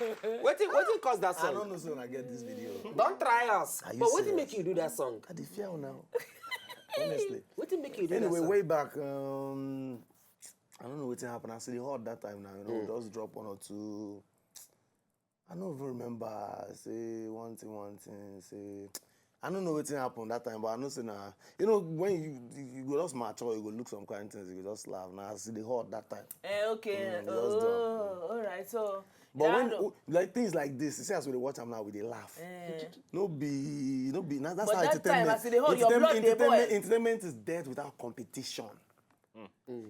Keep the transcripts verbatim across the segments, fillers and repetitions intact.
Wetin wetin cause that I don't song? Know so I get this video. Don't try us. Are you But wetin serious? Make you do that song? I dey fear now. Honestly. Wetin make you do that Anyway, song? Way back, um, I don't know wetin happen. I see the hot that time now. You know, just drop one or two. I don't even remember. Say one thing, one thing. Say I don't know wetin happen that time, but I know say na you know when you you, you go just mature, you go look some kind things, you go just laugh. Now I see the hot that time. Eh, okay. Mm, just done. Oh, all right. So, But yeah, when no. Like things like this, you see as we dey watch am now, we dey laugh. Eh. No be no be na that's But how that entertainment. Time, as e dey hot, your entertainment, blood dey boil. Entertainment, entertainment is dead without competition.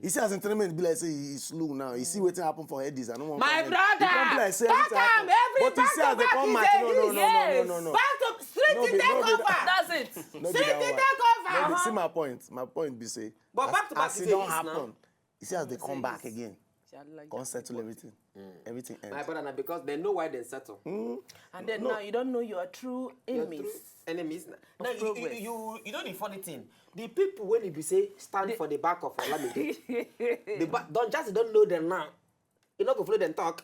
You see as entertainment be like say e slow now. You see wetin happen for Headies. I no wan My comment. brother, E come be like say talk everything happen. am, every But you see as they back to come back match. is No, no, no, Headies. no, no, no, no. Back to street No be- take no be- over. That's it. No be Street that take one. No be, over. See my point. My point be say. But As- back to back as is e don Headies now. Happen. You see as they come back again. Shall I- Come settle everything. Everything end. My brother, na because they know why they settle. And then now you don't know your true Your enemies. True enemies. Now you, you, Progress. You you know the funny thing. The people when you be say stand for the back of Olamide, the ba- Don Jazzy don't know them now. You know go follow them talk.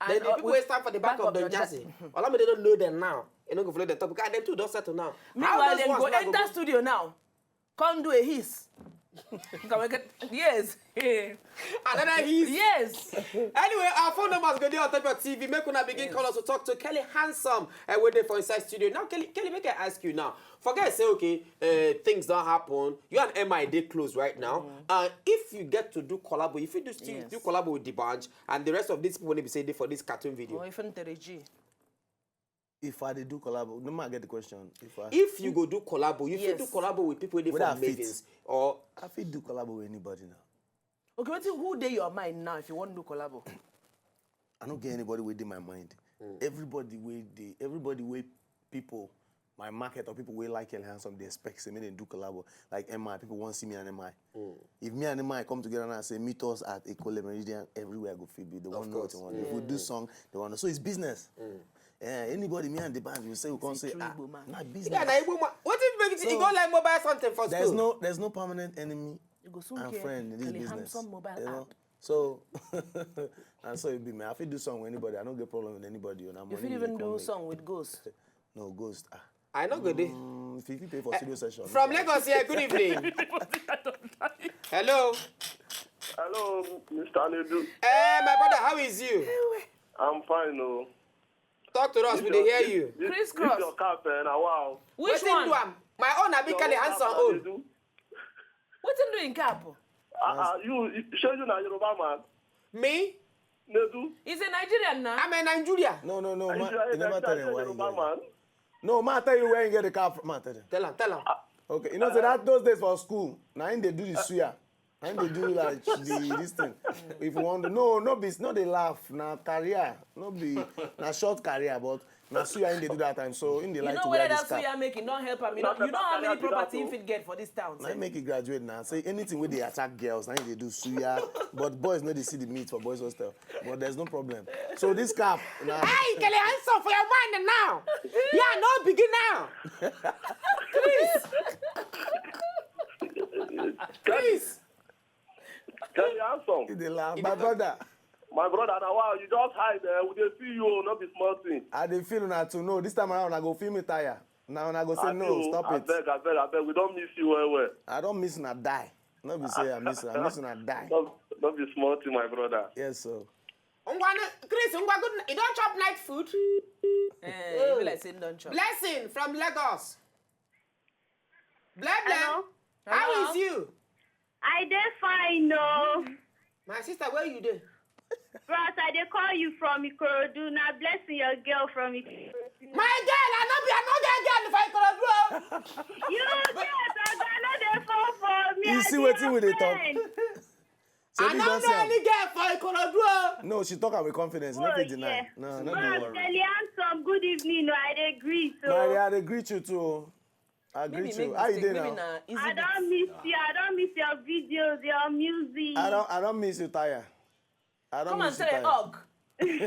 And, Then the uh, people with wey stand for the back, back of of Don Don Jazzy, Olamide don't know them now. You know go follow them talk because them too don't settle now. Meanwhile, those then ones go now enter studio now. Come do a hiss. Come and get- yes. Another hiss. Yes. Anyway, our phone numbers go dey on top your T V. Make una begin call us to talk to Kelly Handsome. I wait there for inside studio. Now, Kelly, Kelly, make I ask you now. Forget say okay, uh, things don't happen. You and M I dey close right now. And if you get to do collabo, if you do still Yes. Do collabo with the band and the rest of these people wey be say dey for this cartoon video. Or even Terry G. If I dey do collabo, no man get the question. If I If you go do collabo, you fit do Yes. Collabo with people wey dey Whether for I fit. Mavins or I fit do collabo with anybody now. Okay, wetin who dey your mind now if you wan do collabo? I don't get anybody wey dey my mind. Everybody wey dey, everybody wey people, my market or people wey like Kelly Handsome, they expect say make dem do collabo. Like M I, people wan see me and M I. If me and M I come together now and say meet us at Eko Le Meridian, everywhere go fit be. They wan know course. What they want. If we do song, they want to. So it's business. Yeah, anybody me and the band will say we come say true ah, Igbo man. Na business. yeah, na Igbo man. What if make it, you So, go like mobile something for There's school? No, there's no permanent enemy You go soon and get friend in this Kelly business. Handsome mobile You know? App. So and so it be me. I fit do song with anybody. I don't get problem with anybody. You know, You fit even do song with Ghost. No ghost. Ah. I no go dey. Mm, if you fit pay for studio session. From Lagos here, good evening. Hello. Hello, Mister Nedu. Eh, my brother, how is you? I'm fine, oh. Talk to us, we dey hear you. This, Crisscross. This your cap, eh? Now, wow. Which Wetin one? Do am? My own, I be Your Kelly own Handsome cap, own. Nedu. Wetin do in cap? Uh, uh, you, you, show you na Yoruba man. Me? Nedu. He's a Nigerian now. I'm a Nigeria. No, no, no. You Man, are a you never tell Nigerian him why. Yoruba You get man. it. No, man, tell you where you get the car from. Man, tell him. Tell him, tell him. Okay, you know, so that those days for school, now him they do the suya. Now him they do like the this thing. If you want to, no, no be, no they laugh. Na career, no be, na short career, but na suya him they do that time. So him they You like know to whether wear this that cap. Suya making don't help him. You know, you know how many property he fit get for this town. Now him make it graduate now. Say anything where they attack girls, now they do suya. But boys know they see the meat for boys hostel. But there's no problem. So this cap now. Hey, Kelly Handsome for your mind now. Yeah, no begin now. Please. Please. Kelly Handsome. They laugh. My brother, My brother, now, wow, you just hide there. We dey see you, oh, not be small thing. I dey feel una to know. This time around, I go feel me tire. Now I go say I no, feel, stop I it. Beg, I beg, I beg. We don't miss you well, well. I don't miss una die. No be say I miss una. I miss una die. Not, not be small thing, my brother. Yes, sir. Ngwa, Chris, Ngwa, good. You don't chop night food? Eh, you be like say don't chop. Blessing from Lagos. Bless, bless. Hello? How Hello? Is you? I dey fine, no. My sister, where you dey? Bros, I dey call you from Ikorodu. Na Blessing, your girl from Ikorodu. My girl, I no be, I no get girl for Ikorodu. Oh. You get, I no dey fall for me. You I see be wetin your we dey talk? friend. So I be no don know see am. Any girl for Ikorodu. Oh. No, she talk am with confidence. No Oh, fit deny. Yeah. No, no Bros, be worry. Kelly Handsome, good evening. No, I dey greet. Maria, Oh. I dey greet you too. I greet Maybe you. make How you mistake. dey Maybe now? Na easy I don't beat. Miss you. I don't miss your videos, your music. I don't. I don't miss you, tire. I don't Come and miss you, tell a tire. Hug.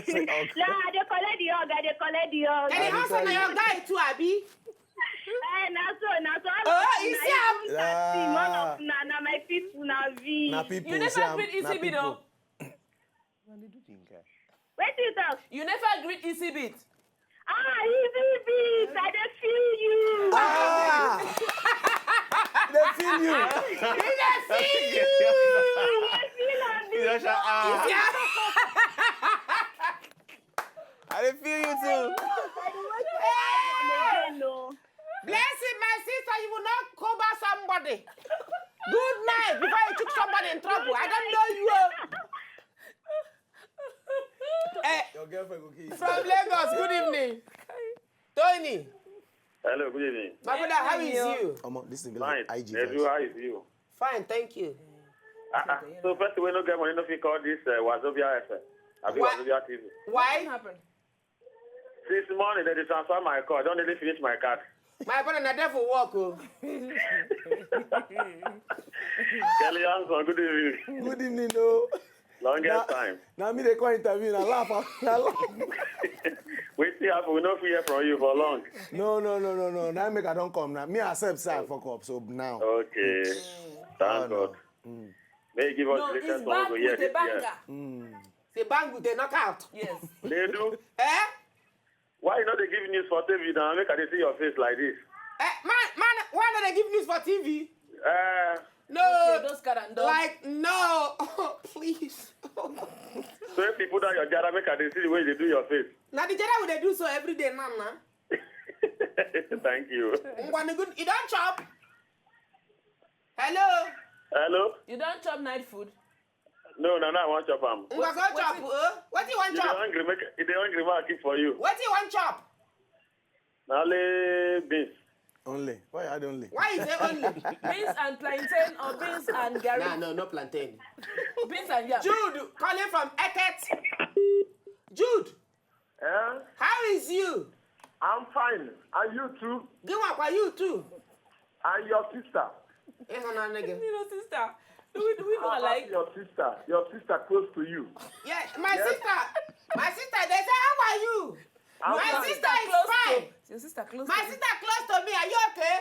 Say hug. Nah, I dey collect the hug. I dey collect the hug. Kelly I Handsome, tell na you. Your guy too, abi? Eh, na so, na so. All Oh, of you una, see am? even that thing, all of Ah. Una, na my people, na we. Na people. You See never am, greet na Izzy B though. People. Una dey do thing, guy. Wetin you talk? You never greet Easy Beat. Ah, Easy Beat, I dey feel you. Ah! They feel you. I dey feel you. I dey feel on this. I dey feel you too. I dey wait for you again o. Blessing, my sister, you will not cover somebody. Good night before you took somebody in trouble. I don't know you. Oh. Eh, Your girlfriend go kill you. From Lagos, good evening. Tony, Hello, good evening. My brother, how is you? Omo, this thing be Fine. like I G Nephew, voice. How is you? Fine, thank you. Ah, ah. So person wey no get money no fit call this uh, Wazobia F M. Abi Wha- Wazobia T V. Why? Happened? Since morning they dey transfer my call. I don nearly finish my card. My brother, na devil work. Oh. Kelly Hanson, good evening. Good evening, no. Longest time. Now me they call interview and I laugh. I laugh. Wetin happen? We no fit hear from you for long. No, no, no, no, no. Now make I don't come now. Me I accept side fuck up. So now. Okay. Thank God. May you give us No, the it's latest back song to hear with a this year. Banger. Say bang with a knockout. Yes. They do. Eh? Why you no dey give news for T V now? Make I dey see your face like this. Eh, man, man, why not they give news for T V? Uh, No, Okay, those car and dog. Like, no, please. So if you put down your jara, make I dey see the way you dey do your face. Now the general will they do so every day now, now. Thank you. Ngwanu good, you don't chop. Hello. Hello? You don't chop night food. No, no, no, I wan chop am. Ngwa go chop. Uh? What do you want You dey chop? hungry, make you dey hungry, make I keep for you. What do you want chop? Na only beans. Only. Why you had only? Why is it only? Beans and plantain or beans and gari? Nah, no, no plantain. Beans and yam. Jude calling from Eket. Jude, Eh? How is you? I'm fine. And you too? Give one for you too. And your sister? Yes, on that nigga. You know, sister. Do we, do we How not about like your sister? Your sister close to you? Yeah, my sister. My sister, they say, how are you? I'm My fine. Sister is close fine. To, your sister close My to sister close to me. Are you okay?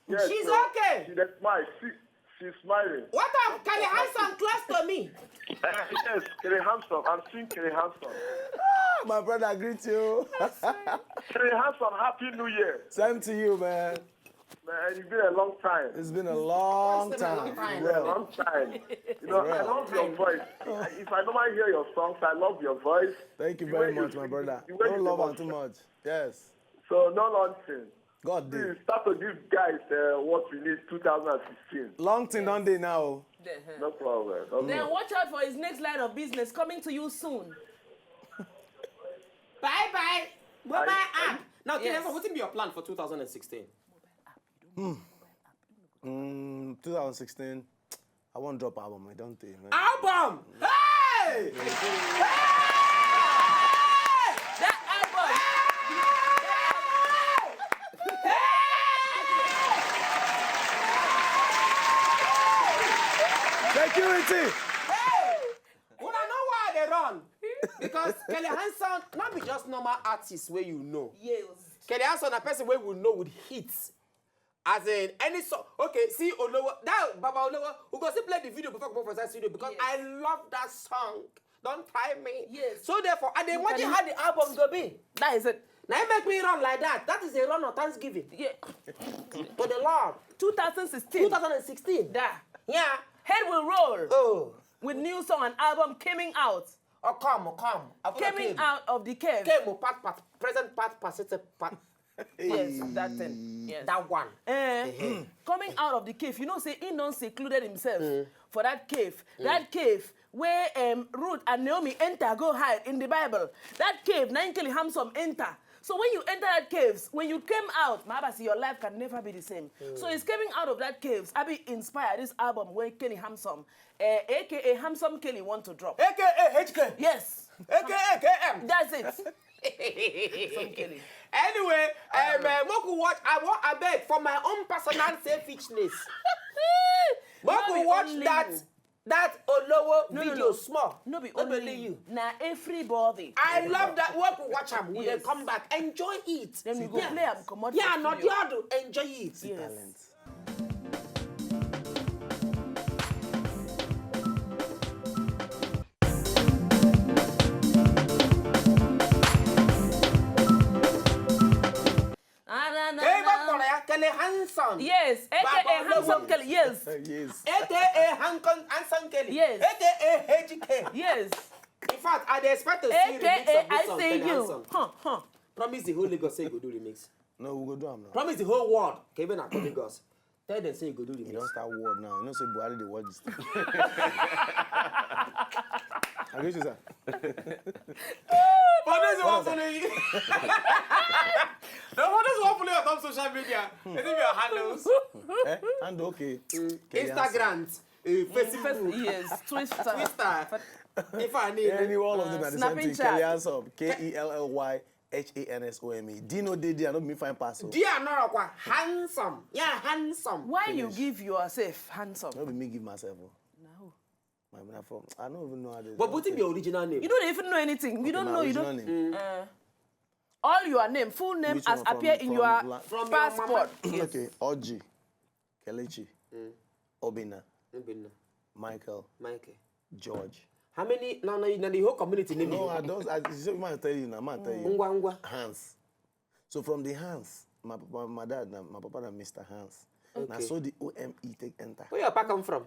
Yes, She's sir. Okay. She dey smile. She, she's smiling. What of Kelly Hanson close to me? Eh, yes, Kelly Hanson. I'm seeing Kelly Hanson. My brother, I greet you. Kelly Hanson, Happy New Year. Same to you, man. Man, it's been a long time. It's been a long It's been a long time. time. It's been a Well, long time. You know, I Well. Love your voice. If I normally hear your songs, I love your voice. Thank you The very way you much, my sing, brother. The way Don't you love her demonstrate. Too much. Yes. So no long thing. God did. Please start to give guys uh, what we need two thousand sixteen. Long thing don't day now. The hell. No problem. No Then problem. Watch out for his next line of business coming to you soon. Bye bye. Mobile Are you- app. Now, Yes. Kelly, what be your plan for two thousand sixteen? Mm, twenty sixteen, I won't drop album. I don't think. Man. Album. Hey! That album. Security. Una know why they run? Because Kelly Hanson not be just normal artist where you know. Yes. Kelly Hanson a person where we know with hits. As in any song. Okay, see Olowo. That Baba Olowo, we go still play the video before we go for that studio because Yes. I love that song. Don't try me. Yes. So therefore, I dey imagine can- how the album go be. That is it. Now it make me run like that. That is a run of Thanksgiving Yeah. to the Lord. two thousand sixteen. two thousand sixteen. Da. Yeah. Head will roll Oh. With new song and album coming out. Oh, come, oh, come. I forgot Coming came. Out of the cave. Came, oh, part, part, present, part, past, part. Yes, that thing. Yes. That one. Eh, coming out of the cave, you know, say he don't secluded himself for that cave. That cave where um, Ruth and Naomi enter, go hide in the Bible. That cave, nine Kelly Handsome enter. So when you enter that caves, when you came out, my see your life can never be the same. So it's coming out of that caves. I be inspired this album where Kelly Handsome, uh, A K A Handsome Kelly, want to drop. A K A H K. Yes. A K A K M. That's it. Handsome Kelly. Anyway, um, uh, Moku watch. I want. I beg for my own personal selfishness. No Moku be watch only that you. That Olowo No, no, video no. small. No be No be only you. Na everybody. I love that. Moku watch am. We dey Yes. Come back, enjoy it. Then we go Yeah. play am comot Yeah, for no, studio. the other, enjoy it. Yes. Talent. Kelly Handsome. Yes, A K A Baba Handsome Olówó. Kelly. Yes, Yes. A K A Handsome, Handsome Kelly. Yes. A K A H K. Yes. In fact, I dey expect to see remix of A K A this I song, say Kelly you. Handsome. Huh, huh. Promise the whole Lagos say you go do remix. No, we go do am now. Promise the whole world. Kevin, I come Lagos. Tell them say you go do You remix. Don start word now. You know say Buhari dey watch this thing. I get you, sir. For those who wan follow you, no, for those who wan follow you on top social media, wetin be your handles? Eh? And okay. Instagram, uh, Facebook, Yes, Twitter. Twitter. If I need Yeah, any all of them are the same Snapping thing. chat. Kelly Handsome. K E L L Y H A N S O M E. Dino Dede, I don't mean fine pass. Oh. Dear Norokwa, handsome. Yeah, handsome. Why you give yourself handsome? No be me give myself. Oh. No. My, my from, I don't even know how to. But put in your original name. You don't even know anything. You don't My know. You original don't. name. Uh, all your name, full name Which as one from- appear in from your la- From your passport. mama. Yes. Okay. Oji, Kelechi, Obina, Obinna, Michael, Michael. George. How many? No, no, no, the whole community name. No, You. I don't. I, so man tell you now. Man tell you. Ngwa ngwa. Hans. So from the Hans, my papa, my dad, na, my papa na Mister Hans. Now Okay. So the O M E take enter. Where your papa come from?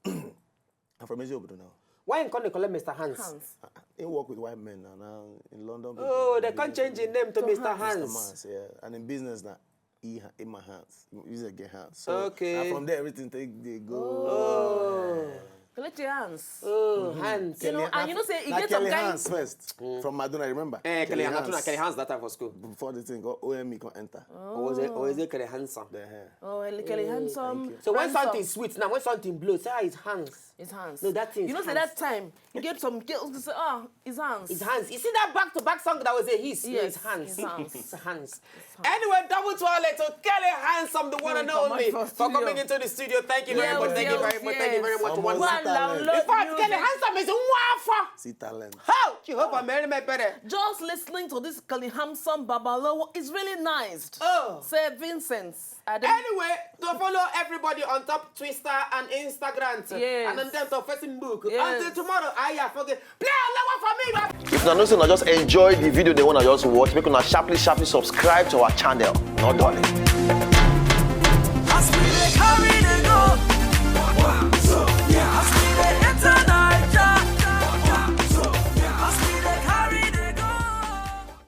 I'm from Eziobodo now. Why you come dey call him Mister Hans? Hands. He work with white men now. Now in London. Oh, they can't change his name to Mister Mister Hans. Hans, yeah. And in business now, he ha- in my hands. He's a get hands. So Okay. Now from there, everything take they go. Oh, Collect your hands. Oh, Hans. You know, and you know say e Like get some Kelly kind. Hans first from Madonna, remember? Eh, Kelly, Kelly Hans. Kelly Hans that time for school. Before the thing go O M E come enter. Or was it, or is it Kelly Handsome? The hair. Oh, Kelly handsome. So when Handsome. Something sweet now, when something blows, say ah, it's Hans. It's hands. No, that thing You is know say hands. That time you get some girls who say, ah, it's hands. It's Hans. You see that back-to-back song that was a hit? No, Yes, it's Hans. It's hands. It's Hans. Anyway, double to all to Kelly Handsome, the one and Welcome only, back for for coming studio. into the studio. Thank you very Yes, much. Thank you yes, very much. Thank you very yes. much. Almost One One love. talent. Love In fact, music. Kelly Handsome is one for. See talent. How Jehovah Mary my brother. Just listening to this Kelly handsome Babalowo is really nice. Oh. Say Vincent. I don't Anyway, to follow everybody on top Twitter and Instagram. Yes. And on them to Facebook. Yes. Until tomorrow, I forget. Play a for me, man. If una know say una just enjoy the video they wanna just watch, make una sharply sharply subscribe to our channel. No darling.